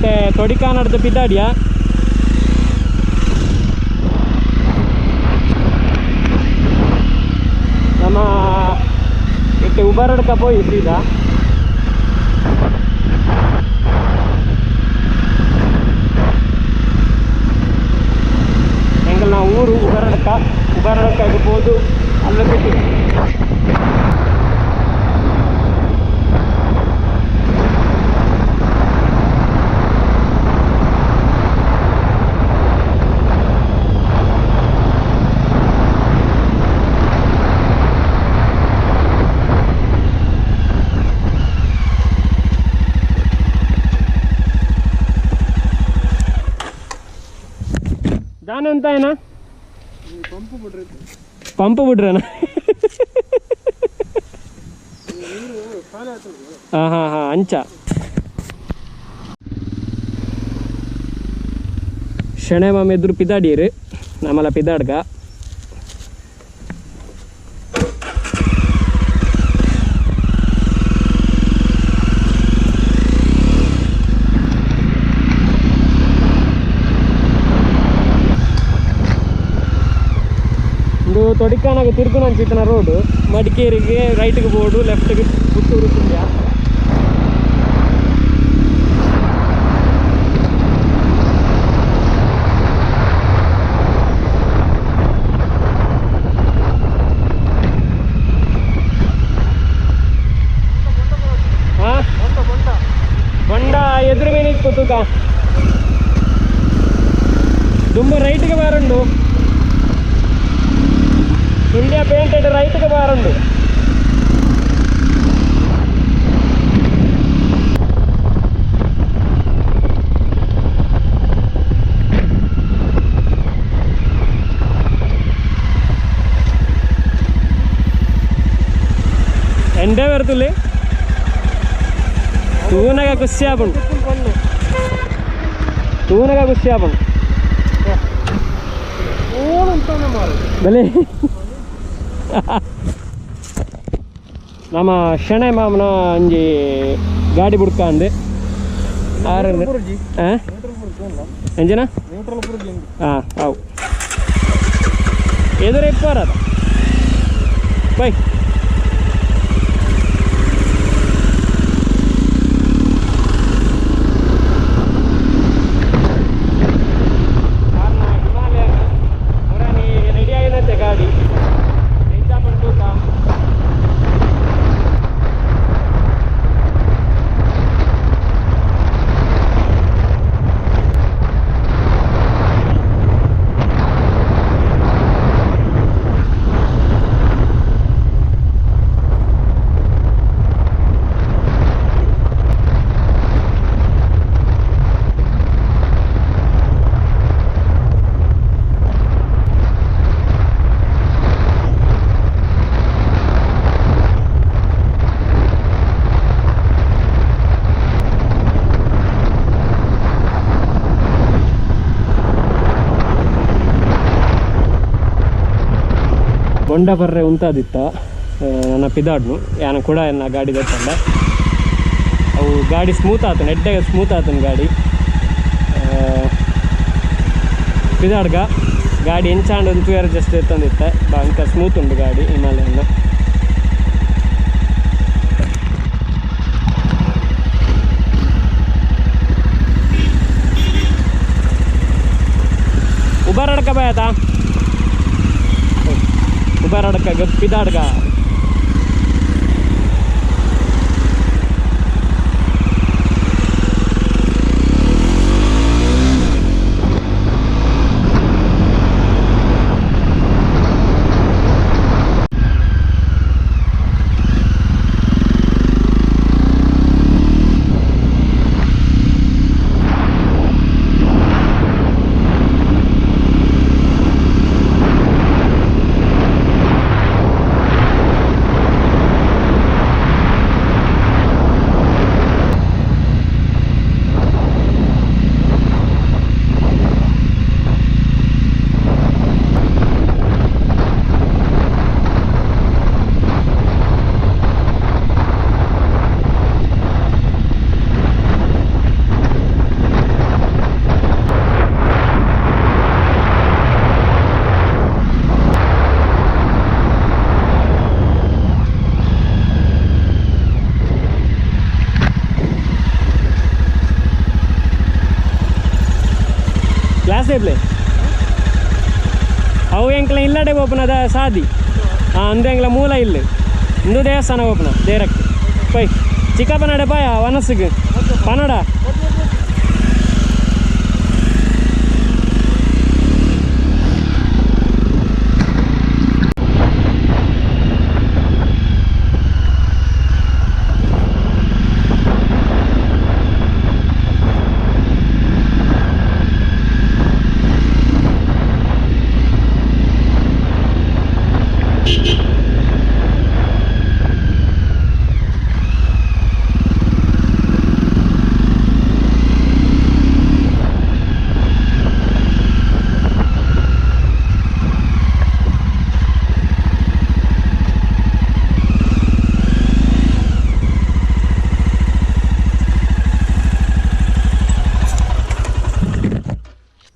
ಇತ್ತೆ ತೊಡಿಕಾನಡ್ದು ಪಿದಾಡಿಯ ನಮ್ಮ ಇತ್ತೆ ಉಬರಡ್ಕ ಪೋಯಿ ಸೀದಾ. ಎಂಕಲ್ನ ಊರು ಉಬರಡ್ಕ, ಉಬರಡ್ಕಾಗ ಪೋದು ಅಲ್ಲ ಬಿಟ್ಟು ದಾನ ಅಂತ ಏನ ಪಂಪ್ ಬಿಡ್ರಣ. ಹಾಂ ಹಾಂ ಹಾಂ ಅಂಚ ಶಣೆ ಮಾಮ ಎದುರು ಪಿದಾಡೀರು ನಮ್ಮಲ ಪಿದಾಡ್ಗ. ಇದು ತೊಡಿಕಾನಾಗ ತಿರ್ಗುನಂಚಿತ್ತನ ರೋಡು, ಮಡಿಕೇರಿಗೆ ರೈಟ್ಗೆ ಬೋರ್ಡು, ಲೆಫ್ಟ್ಗೆ ಪುತ್ತೂರು ಸುಳ್ಯ. ಹಾಂ ಬೊಂಡ ಎದುರು ಮೇಲೆ ಇತ್ತು ತೂಕ ದುಂಬು ರೈಟ್ಗೆ ಬಾರುಂಡು, ಸುಳ್ಯ ಪೇಂಟೆಡ್ ರೈಟ್ಗೆ ಬಾರುಂಡು. ಎಂಡೇ ಬರ್ತುಲ್ಲಿ ತೂನಗ ಖುಷಿ ಆಪುಂಡು, ತೂನಗ ಖುಷಿ ಆಪುಂಡು ಬಲೆ. ನಮ್ಮ ಶಣೆ ಮಾಮನ ಅಂಜಿ ಗಾಡಿ ಬುಡ್ಕ ಅಂದೆ ಆರು ಅಂಜನಾ. ಹಾಂ ಅವು ಎದುರು ಇಪ್ಪಾರ ಬೈ. ರೆಡಿ ಆಗಿನಂತೆ ಗಾಡಿ. ಬೊಂಡ ಬರ್ರೆ ಉಂತಾದಿತ್ತ ನನ್ನ ಪಿದಾಡ್ನು ಯಾನ ಕೂಡ ಎನ್ನ ಗಾಡಿ ದತ್ತಂಡ. ಅವು ಗಾಡಿ ಸ್ಮೂತ್ ಆತನ, ಎಡ್ಡೆಗೆ ಸ್ಮೂತ್ ಆತನ ಗಾಡಿ. ಪಿದಾಡ್ಗ ಗಾಡಿ ಎಂಚಾಂಡ್ ಒಂದು ತೂಯರ್ ಜಸ್ಟ್ ಎತ್ತಂದಿತ್ತೆ ಬಂಕ ಸ್ಮೂತ್ ಉಂಟು ಗಾಡಿ ಹಿಮಾಲಯನ್. ಉಬರಡ್ಕ ಬಾಯತಾ ಉಬರಡ್ಕ ಪಿದಾಡ್ಗ. ಪೋಪುನದ ಸಾದಿ. ಅಂದು ಎಂಗ್ಲ ಮೂಲ ಇಲ್ಲ ಇಂದು ದೇವಸ್ಥಾನ ಓಪನ ಡೈರೆಕ್ಟ್ ಪೋಯ್ ಚಿಕ್ಕಪ್ಪನಡೆ ಪಾಯ ವನಸ್ಸಿಗೆ ಪನಡ.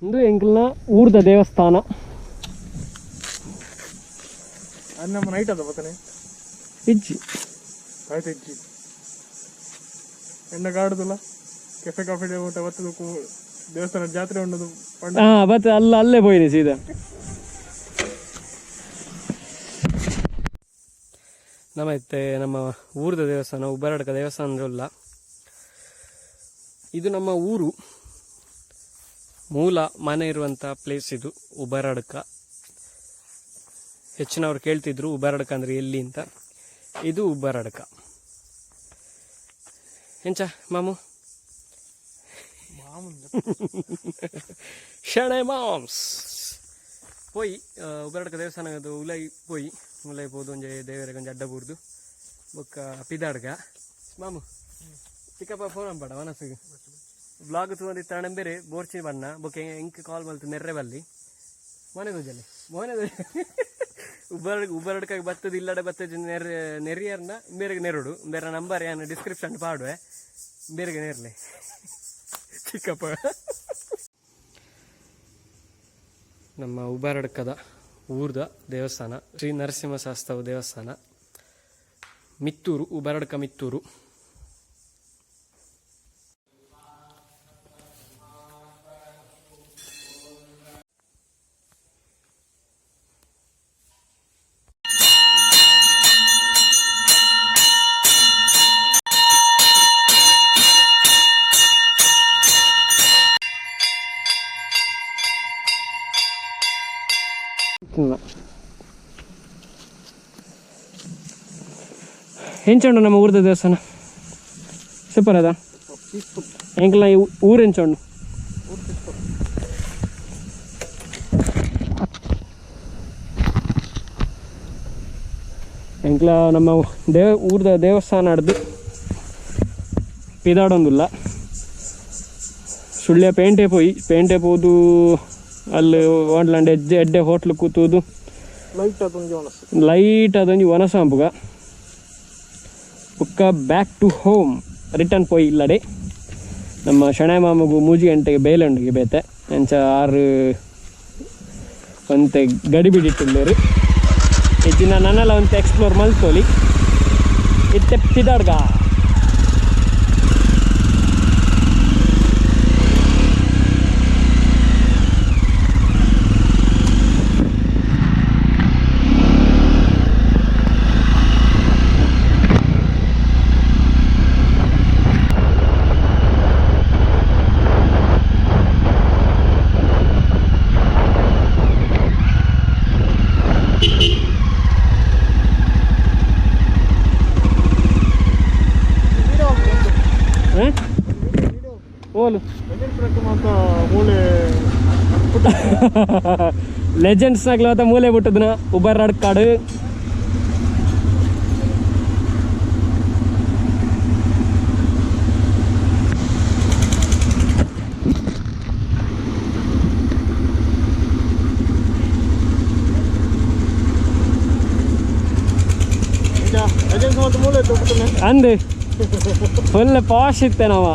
ಇಂದು ಎಂಕಲ್ನ ಊರ್ದ ದೇವಸ್ಥಾನ. ಅದು ನಮ್ಮ ನೈಟ್ ಅದ ಬತ್ತನೆ. ಇಜ್ಜಿ. ಆಯ್ತು, ಇಜ್ಜಿ. ಎಣ್ಣ ಕಾಡುದಿಲ್ಲ, ಕೆಫೆ ಕಾಫಿ ಡೇ ಊಟ ಬತ್ತದ, ದೇವಸ್ಥಾನ ಜಾತ್ರೆ ಉಂಡದು ಪಂಡ. ಹಾಂ, ಬತ್ ಅಲ್ಲ, ಅಲ್ಲೇ ಪೋಯಿನಿ ಸೀದಾ. ನಮ್ಮ ಇತ್ತೆ ನಮ್ಮ ಊರದ ದೇವಸ್ಥಾನ ಉಬ್ಬರಡ್ಕ ದೇವಸ್ಥಾನ ಉಲ್ಲ. ಇದು ನಮ್ಮ ಊರು ಮೂಲ ಮನೆ ಇರುವಂಥ ಪ್ಲೇಸ್ ಇದು ಉಬರಡ್ಕ. ಹೆಚ್ಚಿನವ್ರು ಕೇಳ್ತಿದ್ರು ಉಬರಡ್ಕ ಅಂದರೆ ಎಲ್ಲಿ ಅಂತ. ಇದು ಉಬ್ಬರಡ್ಕ. ಎಂಚ ಮಾಮು? ಶಣೆ ಮಾಮ್ಸ್ ಪೋಯಿ ಉಬರಡ್ಕ ದೇವಸ್ಥಾನದ ಉಲೈ ಪೋಯಿ, ಉಲೈ ಪೋದು ಒಂಜಿ ದೇವರಿಗೆ ಒಂಜಿ ಅಡ್ಡ ಬೂರ್ದು ಬೊಕ್ಕ ಪಿದಾಡ್ಗ. ಮಾಮು, ಚಿಕ್ಕಪ್ಪ ಫೋನ್ ಅಂಬಡ ಮನಸ್ಸಿಗೆ ಬ್ಲಾಗ್ ತೂವೊಂದಿತ್ತಾಣ ಬೇರೆ ಬೋರ್ಚಿ ಬಣ್ಣ ಬೊಕ್ಕ ಎಂಕ್ ಕಾಲ್ ಮಲ್ತು ನೆರ್ರೆ ಬಲ್ಲಿ ಮನೆ ದೋಜಲ್ಲಿ ಮೋನೆ ಉಬ್ಬರಡ್ ಉಬ್ಬರಡ್ಕಾಗಿ ಬತ್ತದ ಇಲ್ಲಡೆ ಬತ್ತದ ನೆರ್ ನೆರಿಯರ್ನ ಬೇರೆಗೆ ನೆರಡು ಬೇರೆ ನಂಬರ್ ಏನು ಡಿಸ್ಕ್ರಿಪ್ಷನ್ ಪಾಡುವೆ, ಬೇರೆಗೆ ನೆರ್ಲೆ ಚಿಕ್ಕಪ್ಪ. ನಮ್ಮ ಉಬರಡ್ಕದ ಊರ್ದ ದೇವಸ್ಥಾನ ಶ್ರೀ ನರಸಿಂಹ ಶಾಸ್ತಾವು ದೇವಸ್ಥಾನ, ಮಿತ್ತೂರು, ಉಬರಡ್ಕ ಮಿತ್ತೂರು. ಎಂಚುಂಡು ನಮ್ಮ ಊರ್ದ ದೇವಸ್ಥಾನ? ಸೂಪರ್ ಅದ. ಎಂಕ್ಲ ಊರು ಎಂಚುಂಡು? ಎಂಕ್ಲ ನಮ್ಮ ಊರ್ದ ದೇವಸ್ಥಾನ ಅಡ್ದು ಪಿದಾಡೊಂದುಲ್ಲ. ಸುಳ್ಯ ಪೇಂಟೆ ಪೋಯಿ, ಪೇಂಟೆ ಪೋದು ಅಲ್ಲಿ ಓಂಡ್ಲಂಡ ಎಜ್ಜೆ ಎಡ್ಡೆ ಹೋಟ್ಲು ಕೂತುದು. ಲೈಟ್ ಅದೊಂದು ಒಣಸು. ಲೈಟ್ ಅದೊಂಜಿ ವನಸಾಂಬುಗ ಬುಕ್ಕ ಬ್ಯಾಕ್ ಟು ಹೋಮ್ ರಿಟರ್ನ್ ಪೋಯಿ ಇಲ್ಲಡೆ. ನಮ್ಮ ಶಣೆ ಮಾಮಗು 3 ಗಂಟೆಗೆ ಬೇಲೆ ಉಂಡುಗೆ ಬೇತೆ ಅಂಚ ಆರು ಒಂತೆ ಗಡಿಬಿಡಿಟ್ಟುಲ್ಲೇರು. ಇತ್ತಿನ ನನ್ನಲ್ಲ ಒಂತೆ ಎಕ್ಸ್ಪ್ಲೋರ್ ಮಲ್ತೋಲಿ. ಇತ್ತೆ ಪಿದಾಡ್ಗ. ಹಾಂ, ಓಲು. ಅಂತ ಮೂಲೆ. ಲೆಜೆಂಡ್ಸ್ ನಾಗ್ಲವತ್ತ ಮೂಲೆ ಬಿಟ್ಟದನ ಉಬರ್ ಕಾಡು. ಲೆಜೆಂಡ್ಸ್ ಮತ್ತು ಮೂಲೆ ತಗೊತಾನೆ. ಅಂದು ಫುಲ್ ಪಾಶ್ ಇತ್ತೆ ನಾವ.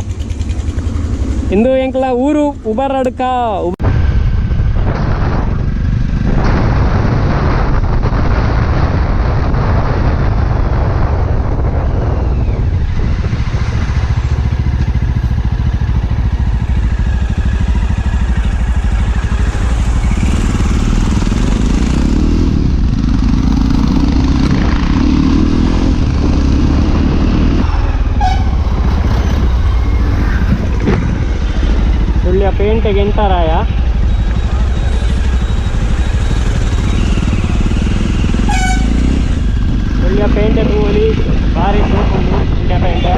ಇಂದು ಎಂಕ್ಲ ಊರು ಉಬರಡ್ಕ. ಪೇಂಟೆಗೆ ಎಂಟರಾಯ. ಸುಳ್ಯ ಪೇಂಟೆ ತೂವಲಿ ಭಾರಿ ಶೋಕುಂಡು ಸುಳ್ಯ ಪೇಂಟೆ.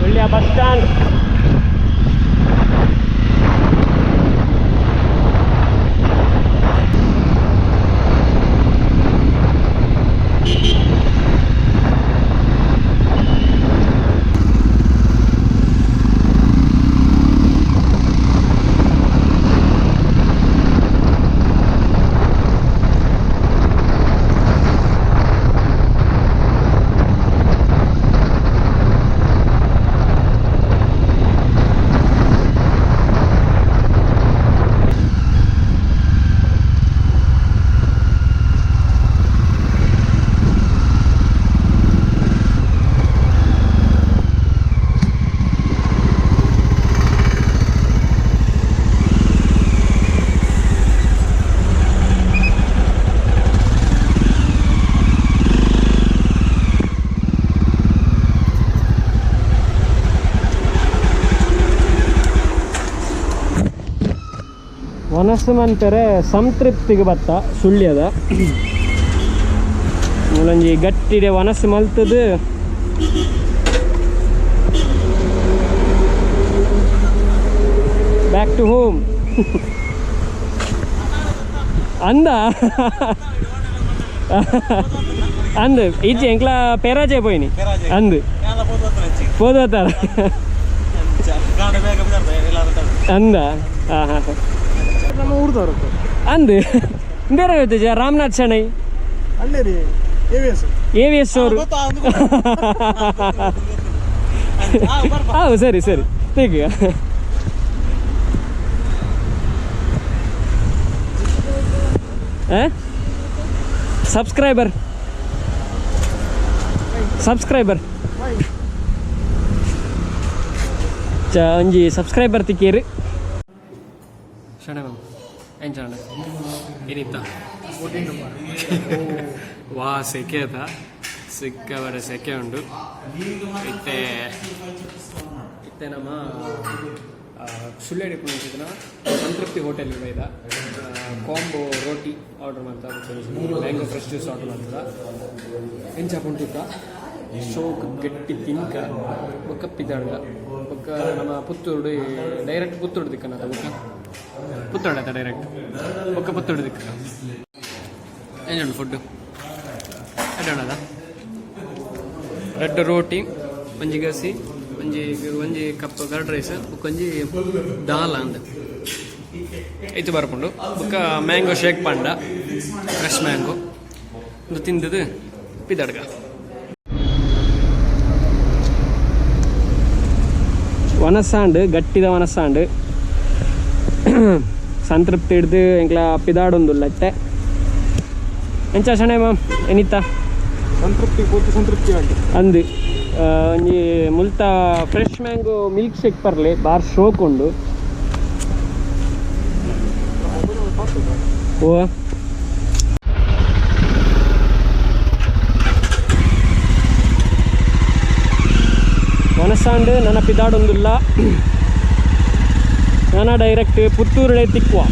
Sullia bus stand. ವನಸ್ಸು ಮನ್ಪೆರೆ ಸಂತೃಪ್ತಿಗೆ ಬತ್ತ ಸುಳ್ಯದ ಮೂಲೊಂಜಿ ಗಟ್ಟಿಡೆ ವನಸ್ಸು ಮಲ್ತದು. Back to home. ಅಂದ ಅಂದು ಇಜ್ಜಿ ಎಂಕ್ಲ ಪೆರಾಜೆ ಪೋಯಿನಿ ಅಂದು ಪೋದೋತಾರ ಅಂದ. ಹಾಂ ಹಾಂ ನಮ್ಮ ಊರ್ದವರು ಅಂದು ಬೇರೆ ಗೊತ್ತಿಜ ರಾಮನಾಥ್ ಶೆಣೈ ಅಲ್ಲೇ ಎ ವಿ ಎಸ್. ಎ ವಿ ಎಸ್ ಅವರು. ಹೌದು, ಸರಿ ಸರಿ ठीक. ಸಬ್ಸ್ಕ್ರೈಬರ್ ಸಬ್ಸ್ಕ್ರೈಬರ್ ಒಂಜಿ ಸಬ್ಸ್ಕ್ರೈಬರ್ ತಿಕ್ಕೇರು ಶಣೆ ಮ್ಯಾಮ್ ಎಂಚ ಏನಿತ್ತ ವಾ ಸೆಕೆ ಅದ ಸಿಕ್ಕಾಬಡೆ ಸೆಕೆ ಉಂಡು. ಇತ್ತೆ ಇತ್ತೆ ನಮ್ಮ ಸುಳ್ಳೆಡಿ ಪುನಂಚಿನ ಸಂತೃಪ್ತಿ ಹೋಟೆಲ್ ಇದೆ. ಕಾಂಬೋ ರೋಟಿ ಆರ್ಡರ್ ಮಾಡ್ತಾ, ಮ್ಯಾಂಗೋ ಫ್ರೆಶ್ ಜ್ಯೂಸ್ ಆರ್ಡರ್ ಮಾಡ್ತದ. ಎಂಚ ಪುಂಟುಕ್ಕ ಶೋಕ್ ಗಟ್ಟಿ ತಿನ್ಕ ಬೊಕ್ಕ ಪಿದಾಡ್ಗ ಬೊಕ್ಕ ನಮ್ಮ ಪುತ್ತೂರು ಡೈರೆಕ್ಟ್ ಪುತ್ತೂರು ದಿಕ್ಕನ ಬೊಕ್ಕ ಪುತ್ತೂರು ಆಯ್ತಾ ಡೈರೆಕ್ಟ್ ಬೊಕ್ಕ ಪುತ್ತೂರು ದಿಕ್ಕ. ಏನುಂಟು ಫುಡ್ಡು ಎಡ್ಡೋಣದ ರೆಡ್ ರೋಟಿ, ಒಂಜಿ ಗಸಿ, ಒಂಜಿ ಒಂಜಿ ಕಪ್ ಕರ್ಡ್ ರೈಸ್, ಬೊಕ್ಕ ಒಂಜಿ ದಾಲ್ ಅಂದ್ ಐತು ಬರ್ಪುಂಡು. ಬೊಕ್ಕ ಮ್ಯಾಂಗೋ ಶೇಕ್ ಪಂಡ ಫ್ರೆಶ್ ಮ್ಯಾಂಗೋ ಒಂದು ತಿಂದದು ಪಿದಡ್ಗ. ವನಸಾಂಡ್ ಗಟ್ಟಿದ ವನಸಾಂಡ್ ಸಂತೃಪ್ತಿ ಹಿಡ್ದು ಎಂಕ್ಲ ಪಿದಾಡೊಂದುಲ್ಲ ಇತ್ತೆ. ಎಂಚ ಶಣೆ ಮಾಮ್ ಏನಿತ್ತ? ಸಂತೃಪ್ತಿ, ಪೂರ್ತಿ ಸಂತೃಪ್ತಿ ಉಂಟು. ಅಂದು ಒಂಜಿ ಮುಲ್ತ ಫ್ರೆಶ್ ಮ್ಯಾಂಗೋ ಮಿಲ್ಕ್ ಶೇಕ್ ಪರ್ಲೆ ಬಾರ್ ಶೋಕ್ ಉಂಡು. ಓ ವನಸಾಂಡ್ ನನ್ನ ಪಿದಾಡೊಂದುಲ್ಲ. ನಾನ ಡೈರೆಕ್ಟ್ ಪುತ್ತೂರುಡೆ ತಿಕ್ಕುವ.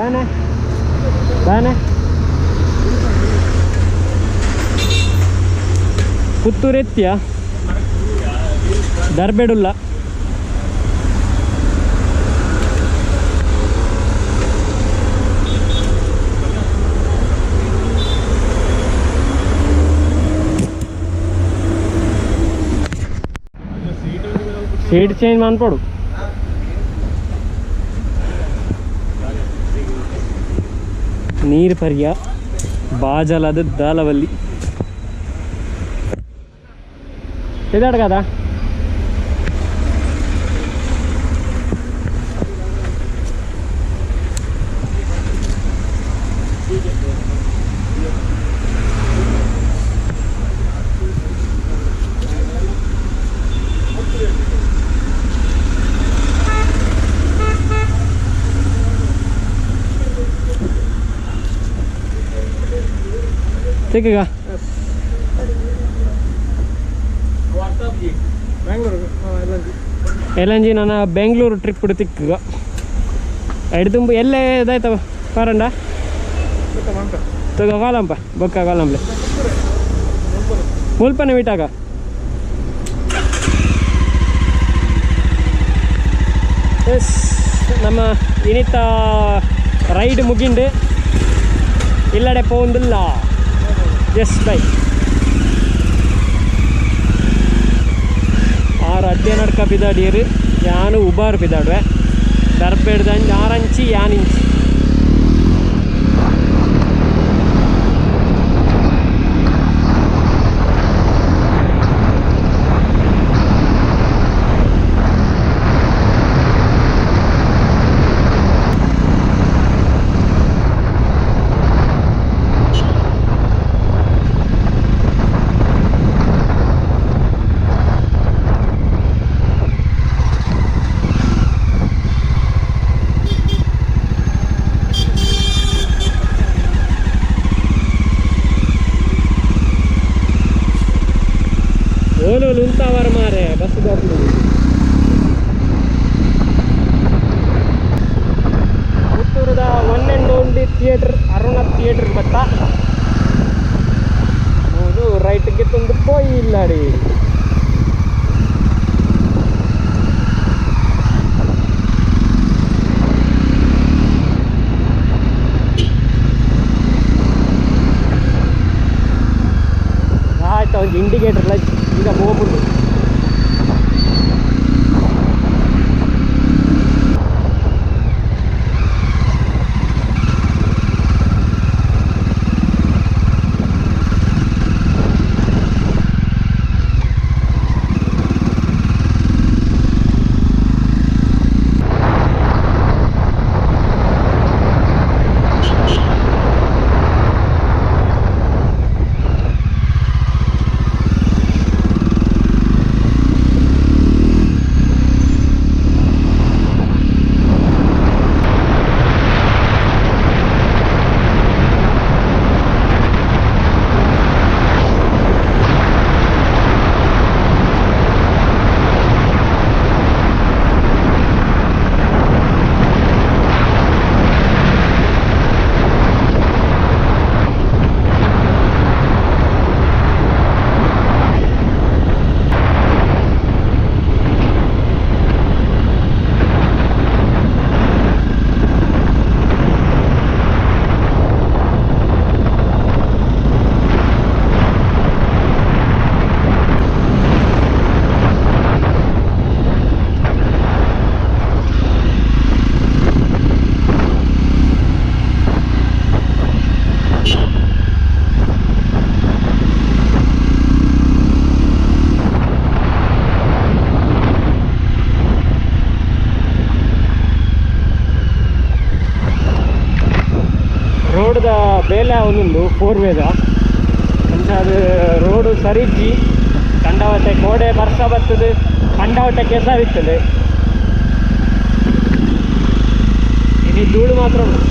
ದಾನೆ ದಾನೆ ಪುತ್ತೂರೆತ್ತಿಯ ದರ್ಬೆಡುಲ್ಲ ಸೀಟ್ ಚೇಂಜ್ ಮನ್ಪೊಡು ನೀರು ಪರ್ಯ ಬಾಜಲದ ದಾಲವಲ್ಲಿ ಇದಾಡ కదా ತಿಕ್ಕಗ ಎಲ್ಲಂಜಿ ನನ್ನ ಬೆಂಗಳೂರು ಟ್ರಿಪ್ ತಿಕ್ಕಗ ಎಡ್ದುಂಬು ಎಲ್ಲೇ ಇದಾಯ್ತವ ಪಾರಂಡ ತಗೋ ಕಾಲಂಪ ಬೊಕ್ಕ ಕಾಲಂಪ್ಲೆ ಮುಲ್ಪನೆ ಮೀಟಾಗ ಎಸ್ ನಮ್ಮ ಇನಿತ ರೈಡ್ ಮುಗಿಂಡು ಇಲ್ಲಡೆ ಪೋಂದಿಲ್ಲ. ಎಸ್ ಬೈ ಆರು ಅಡ್ಡೆ ನಡ್ಕ ಬಿದಾಡಿಯರು ಯಾನು ಉಬಾರು ಬಿದಾಡುವೆ ದರ್ಬೆಡ್ದ ಆರಂಚಿ ಯಾನಿಂಚಿ ಉಂತಾವರ ಮಾರೆ bus ಪುತ್ತೂರದ one and only theatre Aruna theatre ಬತ್ತ ಹೌದು ರೈಟ್ಗೆ ತಂದು ಪೋಯಿ ಇಲ್ಲಾಡಿ ಆಯ್ತು ಒಂದು ಇಂಡಿಕೇಟರ್ ಲೈಟ್ ಈಗ ಹೋಗ್ಬಿಟ್ಟು ರೋಡ್ದ ಬೇಲೆ ಒಂದೊಂದು ಫೋರ್ ವೇದ ಅಂಚ ಅದು ರೋಡು ಸರಿಜ್ಜಿ ಕಂಡವಟೆ ಕೋಡೆ ಬರ್ಸ ಬರ್ತದೆ ಕಂಡವಟೆ ಕೆಸರಿರ್ತದೆ ಇನ್ನು ಧೂಳು ಮಾತ್ರ ಉಂಟು.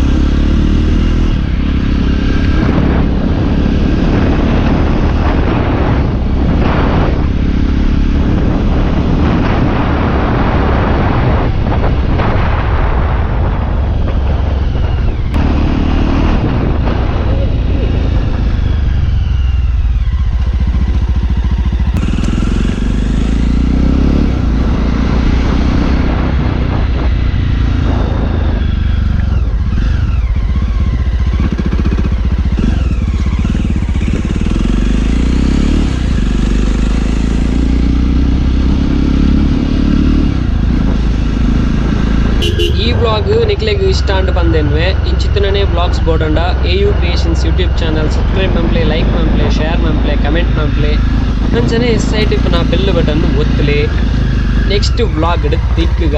ಈ ವ್ಲಾಗ್ ನಿಕ್ಲೆಗ್ ಇಷ್ಟ ಅಂಡ್ ಪಂದೆನ್ವೆ. ಇಂಚಿತ್ತನೇ ವ್ಲಾಗ್ಸ್ ಬೋಡಂಡ AU creations YouTube channel subscribe ಮನ್ಪ್ಲೆ, ಲೈಕ್ ಮನ್ಪ್ಲೆ, ಶೇರ್ ಮನ್ಪ್ಲೆ, ಕಮೆಂಟ್ ಮನ್ಪ್ಲೆ. ಅಂಚನೆ ಸೈಡ್ ಇಪ್ಪುನ ಬೆಲ್ ಬಟನ್ ಒತ್ತುಲೆ. Next vlog ತಿಕ್ಕುಗ.